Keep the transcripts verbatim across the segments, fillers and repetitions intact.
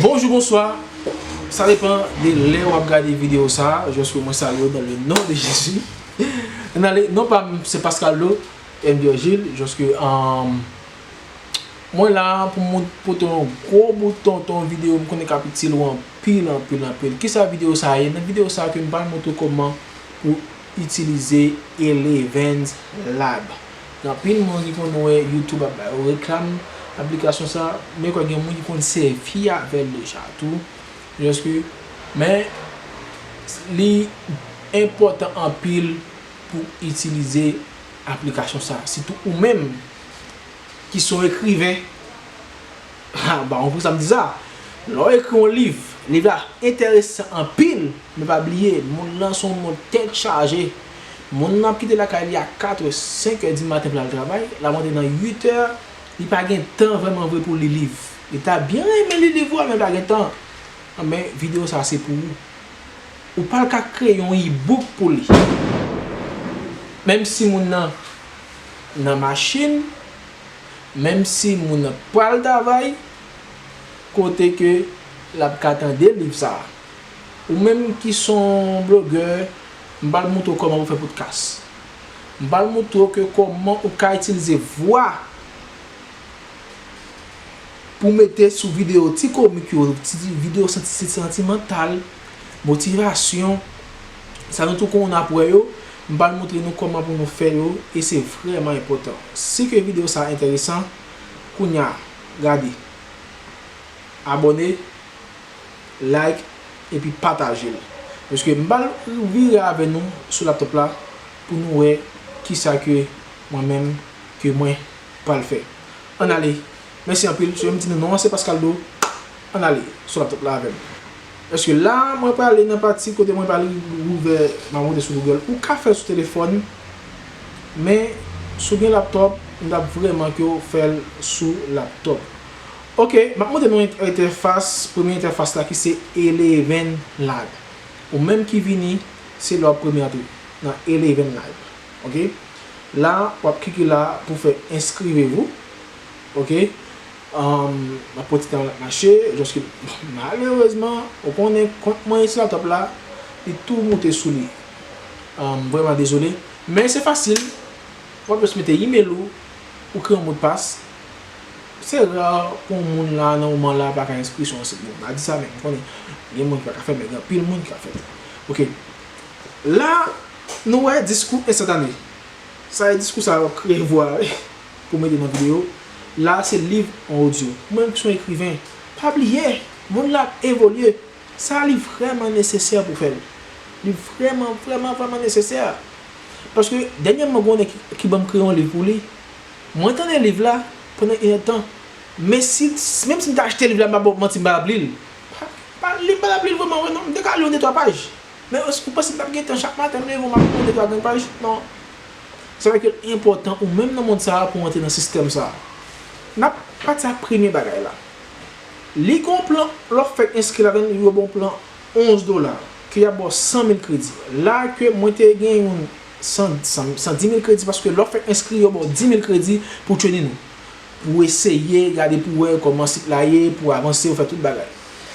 Bonjou, bonswa. Sa depann de lè w ap gade videyo sa a. Jòske mwen salye w dans le nom de Jésus. Ann ale, non pa m, se Pascaldo M. Virgile. Jòske, um, mwen la pou m pote yon gwo bout tonton videyo, m konnen k ap itil ou anpil, anpil, anpil. Kisa videyo sa a ye? Nan videyo sa a ke m pral montre w kòman pou itilize Eleven Labs. Gen anpil moun ki konn wè YouTube ap ba yo reklam aplikasyon sa, men kwè gen moun ki konn sèvi avè l deja tou. Jòske, men li enpòtan anpil pou itilize aplikasyon sa. Sitou ou menm ki se yon ekriven, ha, ba, konprann sa m di sa. Lè w ekri yon liv, liv la enteresan anpil, men pa bliye, mond lan se yon mond tèt chaje. Moun nan ap kite lakay li a kat è, senk è di maten pou l al travay, l ap rantre nan uit è, li pa gen tan vrèman vre pou li liv. Li ta byen renmen li liv, wi, men li pa gen tan. Men videyo sa a se pou ou. Ou pral ka kreye yon e-book pou li. Menm si moun nan nan machin, menm si moun nan pral travay, kote ke l ap ka tande liv sa a. Ou menm ki se yon blogè, m pral montre w kòman pou fè podcast. M pral montre w ke kòman ou ka itilize vwa pou mete sou videyo ti komik yo, ti videyo santi-, santimantal, motivasyon, sa nou tou konn ap wè yo, m pral montre nou kòman pou nou fè yo, e se vrèman enpòtan. Si ke videyo sa a enteresan, kounye a, gade, abòne, like, epi pataje l. Paske m pral vire avè nou sou laptop la pou nou wè kisa ke mwen menm, ke mwen pral fè. Ann ale. Mèsi anpil. Si yo m di nou non an se Pascaldo, ann ale sou laptop la avè m. Paske la, mwen prale nan pati kote mwen pral ouvè, m ap monte sou Google. Ou ka fè l sou telefòn, men si w gen laptop, m t ap vrèman ke w fè l sou laptop. Ok, m ap montre nou entèfas, premye entèfas la ki se Eleven Labs. Ou menm ki vini, se la w ap premye antre nan Eleven Labs. Ok? La, w ap klike la pou fè inscrivez-vous. Ok? Um, m ap pran ti tan l ap mache, jòske malerezman, ou konnen kont mwen sou laptop la, li tou moute sou li. Um, vrèman dezole. Men se fasil. W ap jis mete email ou, ou kreye yon modpas. Se ra pou yon moun la, nan moman la, pa ka enskri sou yon sit. Bon, m a di sa, men m konnen gen moun ki pa ka fè, men gen anpil moun ki ka fè. Ok. La, nou wè diskou enstantane. Sa e diskou sa yo kreye vwa pou mete nan videyo. La, se liv an odyo. Ou menm ki se yon ekriven, pa bliye, mond la ap evolye. Sa li vrèman nesesè pou fè l. Li vrèman, vrèman, vrèman nesesè. Paske dènyèman, gen yon nèg ki, ki ban m kreye yon liv pou li. Mwen tande liv la pandan inèdtan. Men si, menm si m ta achte liv la, m pa ba w manti, m pa t ap li l. Pa, pa, li m pa t ap li l vrèman vre non. M te ka li yon de twa paj. Men èske w panse m t ap gen tan chak maten m leve, m ap li yon de twa grenn paj? Non. Sa fè ke l enpòtan ou menm nan mond sa a pou w antre nan sistèm sa a. N ap pati ak premye bagay la. Li gen yon plan, lè w fèk enskri ladan l, yo ba w plan onz dola, ke y ap ba w san mil kredi. La ke mwen te gen yon san, san, san di mil kredi, paske lè w fèk enskri, yo ba w di mil kredi pou w training ou. Pou w eseye, gade pou w wè kòman sit la ye, pou w avanse, w fè tout bagay.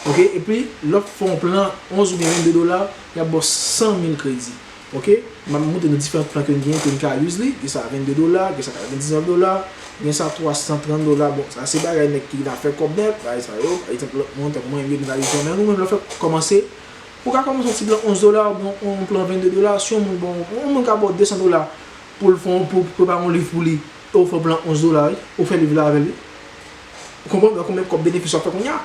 Ok? Epi, lè w fè yon plan onz oubyen vennde dola, y ap ba w san mil kredi. Ok? M ap montre nou diferan plan ke n gen, ke n ka use li. Gen sa vennde dola, gen sa katrevendiznèf dola, gen sa twa san trant dola. Bon, sa se bagay nèg ki nan fè kòb nèt, bagay sa yo. Pa egzanp, lòt moun, tankou mwen, yo, nou ka use. Men nou menm, lè w fèk kòmanse, ou ka kòmanse yon ti plan onz dola, oubyen yon plan vennde dola. Si yon moun, bon, yon moun ka ba w de san dola pou l fè yon, pou prepare yon liv pou li, e w fè yon plan onz dola, wi, ou fè liv la avè li. Ou konprann? Gade konbyen kòb benefis w ap fè kounye a.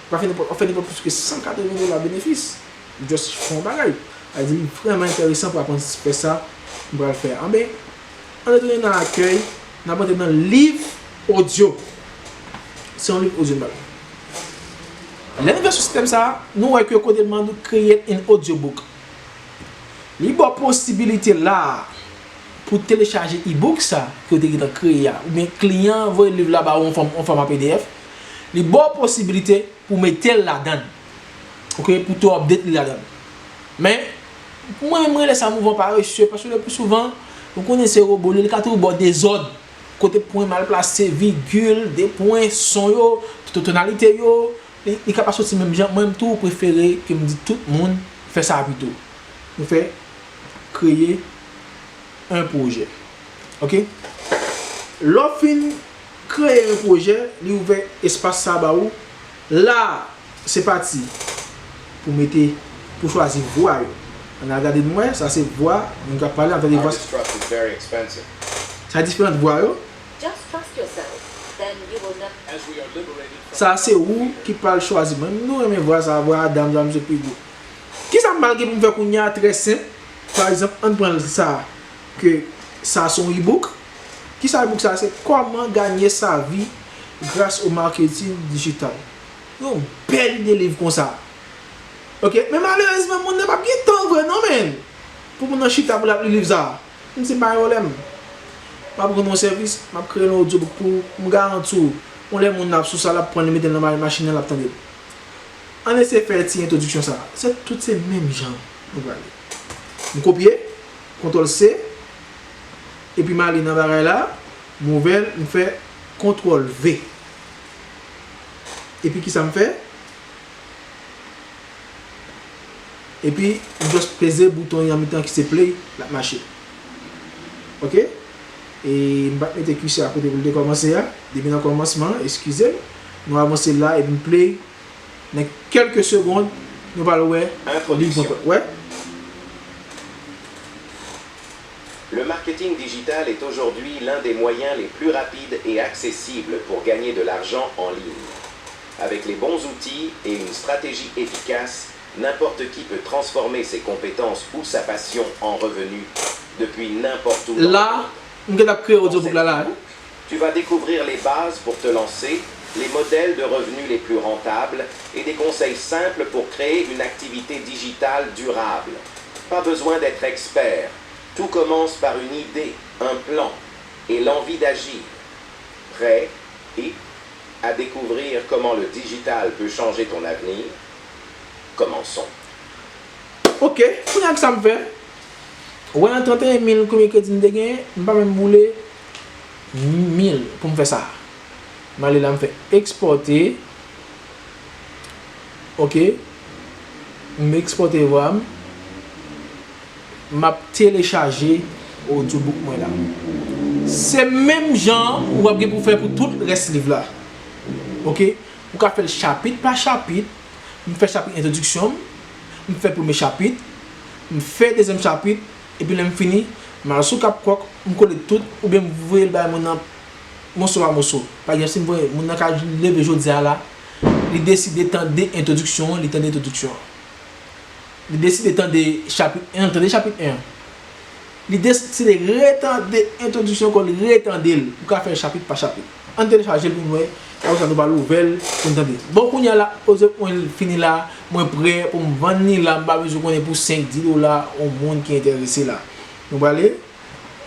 Ou ka fè nenpòt, w ap fè nenpòt plis ke san katreven dola benefis. Just fè yon bagay. Sa vle di li vrèman enteresan pou aprann fè sa m pral fè a. Anben, ann retounen nan akèy, n ap antre nan liv odyo. Se yon liv odyo m pral. Lè nou vin sou sistèm sa a, nou wè ke kote l mande w create an audiobook. Li ba w posibilite la a pou telechaje e-book sa ke w te gentan kreye a, oubyen kliyan an voye liv la ba ou an fòm, an fòma P D F. Li ba w posibilite pou mete l ladan l. Ok, pou tou update li ladan l. Men, pou mwen menm rele sa mouvman parese, paske le pli souvan, ou konnen se wobo li, li ka toujou ba w dezòd. Kote pwen mal plase, vigil, de pwen, son yo, to-, tonalite yo, Li, li ka pa soti menm jan. Mwen menm tou, prefere ke m di tout moun fè sa pito. Nou fè kreye yon pwojè. Oke? Lè w fin kreye yon pwojè, li ouvè espas sa ba ou. La, se pati pou mete, pou chwazi vwa yo. Ann al gade nou wè, sa se vwa, moun k ap pale, ann tande vwa. Sa diferan vwa yo. Just trust yourself, then you will know. Sa se ou ki pral chwazi. Mwen, nou renmen vwa sa, vwa a dam, dam se pi gwo. Kisa m pral gen pou m fè kounye a? Trè senp. Pa egzanp, ann pran sa, ke sa se yon e-book. Kisa e-book sa? Se Comment gagner sa vie grâce au marketing digital. Yon bèl ide liv konsa. Oke, men malerezman, moun nan p ap gen tan vre non, menn. Pou moun nan chita pou l ap li liv sa. M di pa gen pwoblèm. M ap rann ou sèvis, m ap kreye yon audiobook pou ou, m garanti w, yon lè moun nan ap sou sa, l ap pran l, li mete l nan ma-, machin nan, l ap tande l. Ann eseye fè ti entwodiksyon sa. Se tout se menm jan nou prale. M kopye, kontwòl C, epi m ale nan bagay la, m ouvè l, m fè kontwòl V. Epi kisa m fè? Epi, m just peze bouton an mitan ki se play, l ap mache. Oke? E m pa t mete kursè a kote pou l te kòmanse a. Depi nan kòmansman, eskize m. Nou avanse la epi m play. Nan kèlke segonn, nou pral wè liv mwen. Wè? Le marketing digital est aujourd'hui l'un des moyens les plus rapides et accessibles pour gagner de l'argent en ligne. Avec les bons outils et une stratégie efficace, n'importe qui peut transformer ses compétences ou sa passion en revenus depuis n'importe où dans le monde. La, m gentan ap kreye audiobook la la. Tu vas découvrir les bases pour te lancer, les modèles de revenus les plus rentables et des conseils simples pour créer une activité digitale durable. Pas besoin d'être expert. Tout commence par une idée, un plan et l'envie d'agir. Prêt, hip, à découvrir comment le digital peut changer ton avenir? Commençons. Oke, kounye a kisa m fè? Ou wè nan trannteyen mil konbyen kredi m te genyen? M pa menm boule mil pou m fè sa. M ale la, m fè ekspòte. Oke. M ekspòte vwa m. M ap telechaje audiobook mwen la. Se menm jan ou ap gen pou fè pou tout rès liv la. Oke? Ou ka fè l chapit pa chapit. M fè chapit entwodiksyon m. M fè premye chapit. M fè dezyèm chapit. Epi lè m fini, m al sou Kapkòk, m kole tout, oubyen m voye l bay moun nan moso pa moso. Pa egzanp, si m voye, moun nan ka leve jodi a la, li deside tande entwodiksyon an, li tande entwodiksyon an. Li deside tande chapit en, li tande chapit en an. Li deside retande entwodiksyon ankò, li retande l. Ou ka fè chapit pa chapit. Ann telechaje l pou n wè. Apre sa, nou pral ouvè l pou n tande. Bon, kounye a la, audiobook mwen fini la, mwen prè pou m vann li la, m pa bezwen konnen pou senk, dis dola, yon moun ki enterese la. Nou prale,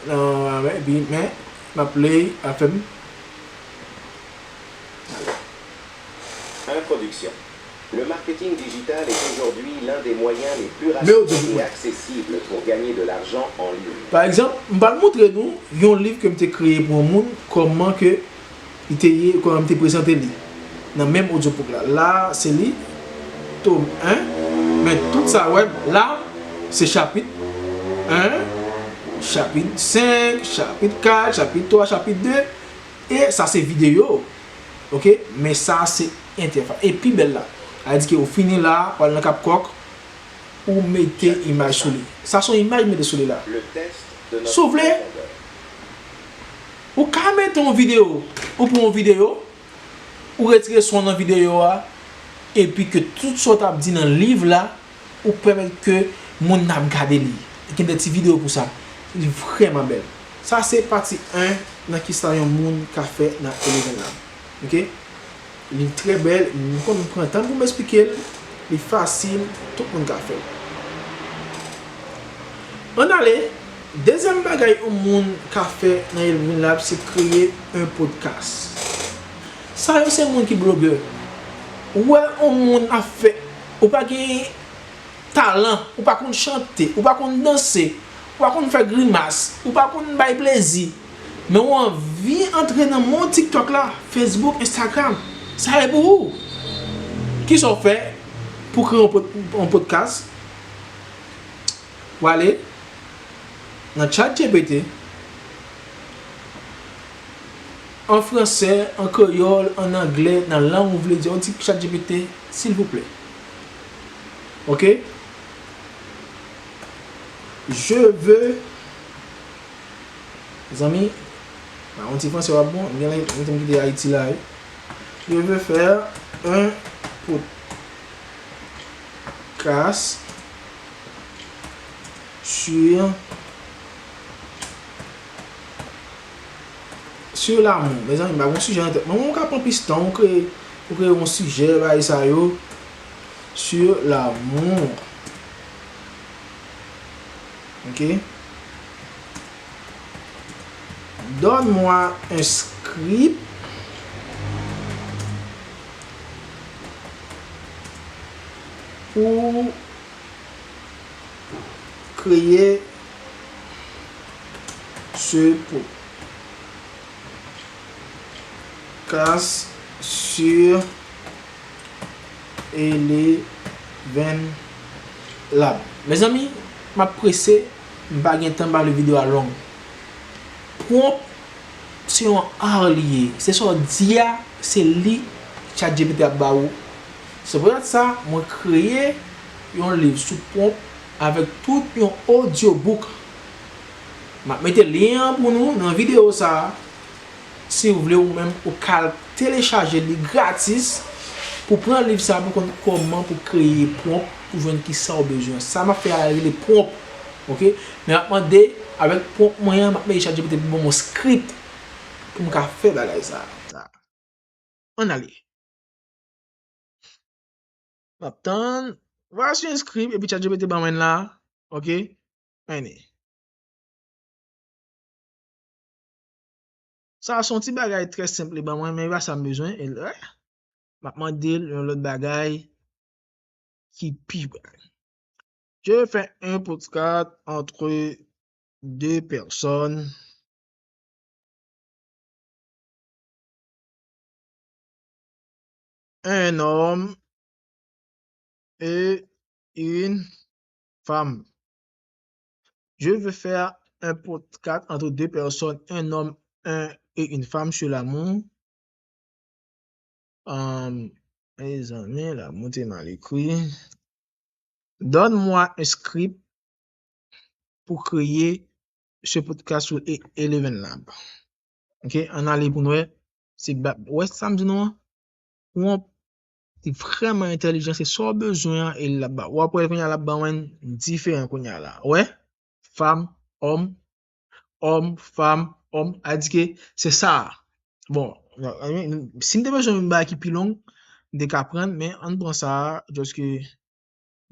nan, epi, men, m ap play, ap fè m. Introduction. Le marketing digital est aujourd'hui l'un des moyens les plus rapides et accessibles pour gagner de l'argent en ligne. Pa egzanp, m pral montre nou yon liv ke m te kreye pou yon moun, kòman ke li te ye, kòman m te prezante li nan menm audiobook la. La, se li, tome en, men tout sa, wè, la, se chapit en, chapit senk, chapit kat, chapit twa, chapit de, e sa se videyo, oke? Men sa se entèfas. E pi bèl la, sa vle di ke ou fini la, w al nan Kapkòk, ou mete imaj sou li. Sa se yon imaj m mete sou li la. Si w vle, ou ka mete yon videyo, ou pran yon videyo, ou retire son nan videyo a, epi ke tout sa w t ap di nan liv la, ou pèmèt ke moun nan ap gade li. Gen de ti videyo pou sa. Li vrèman bèl. Sa se pati en nan kisa yon moun ka fè nan Eleven Lab. Oke? Li trè bèl, m konn pran tan pou m esplike l, li fasil, tout moun ka fè l. Ann ale, dezyèm bagay yon moun ka fè nan Eleven Lab, se kreye yon podcast. Sa yo se moun ki blogè. Ou wè yon moun ap fè, ou pa gen talan, ou pa konn chante, ou pa konn danse, ou pa konn fè grimas, ou pa konn bay plezi, men ou anvi antre nan mond TikTok la, Facebook, Instagram, sa e pou ou. Kisa w fè pou kreye yon pod-, yon podcast? W ale nan ChatGPT, an fransè, an kreyòl, an anglè, nan lang ou vle di, w di ChatGPT, silvouplè. Ok? Je veux, mezanmi, pa yon ti fransè w ap bon, m gen lè m kite Ayiti la, wi. Je veux faire un podcast sur, sur l'amour. Mezanmi, m pa gen yon sijè nan tèt mwen. Mwen, ou ka pran plis tan, ou kreye, ou kreye yon sijè, bagay sa yo, sur l'amour. Ok? Donne-moi un script pour créer ce podcast sur Eleven Lab. Mezanmi, m ap prese, m pa gen tan, m pa vle videyo a long. Pwonp se yon ar li ye. Se sa w di a, se li ChatGPT ap ba ou. Se poutèt sa, mwen kreye yon liv sou pwonp avèk tout yon audiobook. M ap mete lyen an pou nou nan videyo sa a. Si w vle, ou menm, ou ka al telechaje li gratis pou pran liv sa a pou konn kòman pou kreye pwonp pou jwenn kisa w bezwen. Sa m ap fè a rele pwonp, ok? Men m ap mande, avèk pwonp mwen an, m ap mete ChatGPT pou ban m yon script pou m ka fè bagay sa a. Ann ale. M ap tann. Voici un script, epi ChatGPT ban mwen la. Ok? Ann ale. Sa a se yon ti bagay trè senp li ban mwen, men e pa sa m bezwen. E lè, m ap mande l yon lòt bagay ki pi bèl. Je fais un podcast entre deux personnes. Un homme et une femme. Je veux faire un podcast entre deux personnes, un homme un, et une femme sur l'amour. Um, mezanmi, la, mwen te mal ekri. Donne-moi un script pour créer ce podcast sur E-, Eleven Lab. Ok, ann ale pou nou wè. Se ba-, wè sa m di nou an? Pwonp, li vrèman entèlijan, se sa w bezwen an, e l ap ba. W ap wè kounye a l ap ban mwen diferan kounye a la. Wè? Fam, òm, òm, fam, òm. A di ke se sa a. Bon, si m te bezwen yon bagay ki pi long, m te ka pran, men ann pran sa a, jòske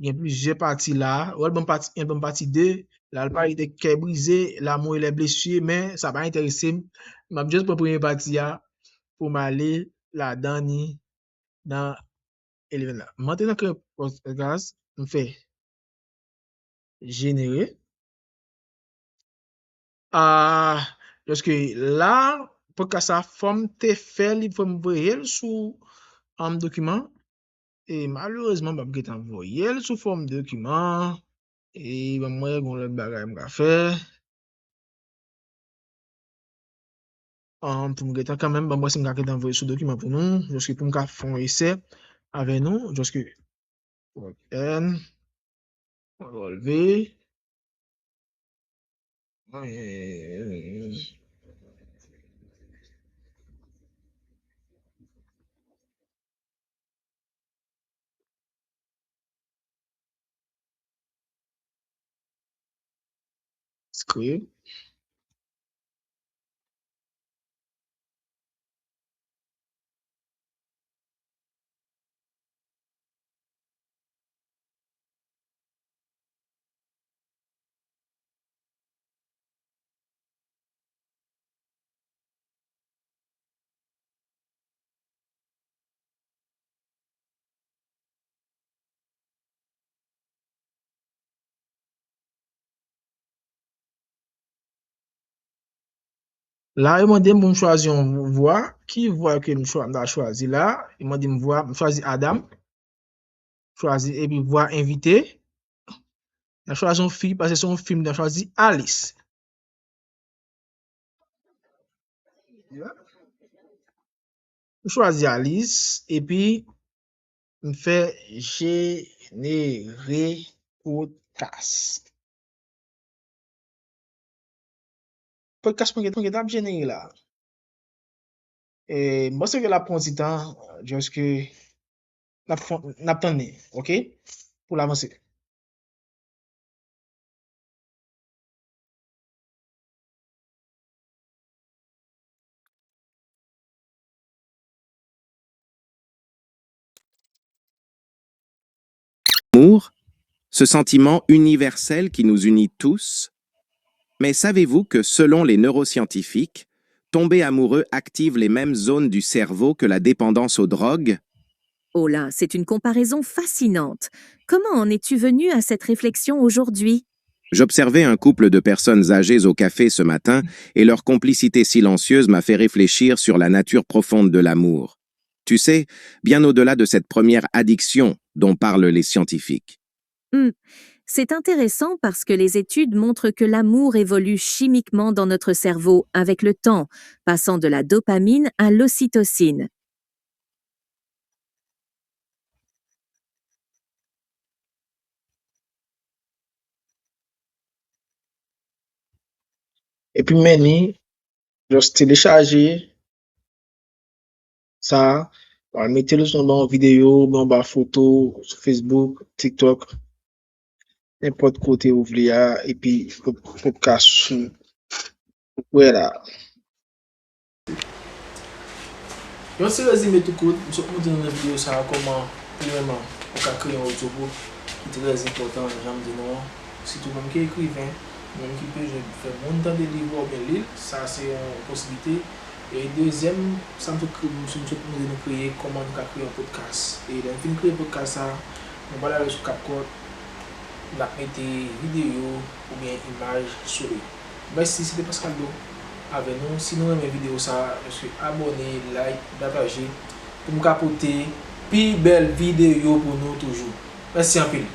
gen plizyè pati la. Wè, l ban m pati en, l ban m pati de. La, l pale de kè brize, l'amour et les blessures, men sa pa enterese m. M ap just pran premye pati a pou m ale ladan ni nan eleven la. M antre nan kreye podcast, m fè jenere. Ah, paske la, podcast sa, fò m te fè li, fò m voye l sou, um, dokiman. E malerezman, m p ap gentan voye l sou fòm dokiman. E ban m wè, gen lòt bagay m ka fè. An, pou m gentan kanmenm, ban m wè si m ka gentan voye sou dokiman pou nou, jòske pou m ka fè yon esè avè nou, jòske N, relve. Script. La, yo mande m pou m chwazi yon vwa. Ki vwa ke m chwa-, m ta chwazi la? Yo mande m vwa, m chwazi Adam. Chwazi epi vwa envite. N a chwazi yon fi, paske se yon fi, m ta chwazi Alice. M chwazi Alice, epi m fè genere podcast. Podcast mwen gen, mwen gen t ap genere la. E, m panse ke l ap pran ti tan, just ke n ap fon-, n ap tann li, ok? Pou l avanse. L'amour, ce sentiment universel qui nous unit tous. Mais savez-vous que selon les neuroscientifiques, tomber amoureux active les mêmes zones du cerveau que la dépendance aux drogues? Oh là, c'est une comparaison fascinante. Comment en es-tu venu à cette réflexion aujourd'hui? J'observais un couple de personnes âgées au café ce matin et leur complicité silencieuse m'a fait réfléchir sur la nature profonde de l'amour. Tu sais, bien au-delà de cette première addiction dont parlent les scientifiques. Hmm. C'est intéressant parce que les études montrent que l'amour évolue chimiquement dans notre cerveau avec le temps, passant de la dopamine à l'ocytocine. Epi men ni, just telechaje sa, w al mete l sou yon videyo, oubyen anba foto, sou Facebook, TikTok, nenpòt kote ou vle a, epi pod-, podcast ou wè la. Yon ti rezime tou kout, m sot montre nou nan videyo sa a kòman premyèman ou ka kreye yon audiogroup ki trè enpòtan jan m di nou an, sitou menm ki ekriven, menm ki bezwen fè moun tande liv ou oubyen li l, sa se yon posiblite. E dezyèm, sa m sot kre-, m sot montre nou kreye kòman nou ka kreye yon podcast. E lè n fin kreye podcast sa, nou pral ale sou CapCut, n ap mete videyo oubyen imaj sou li. Mèsi, se te Pascaldo avè nou. Si nou renmen videyo sa, jis abòne, like, pataje pou m ka pote pi bèl videyo pou nou toujou. Mèsi anpil.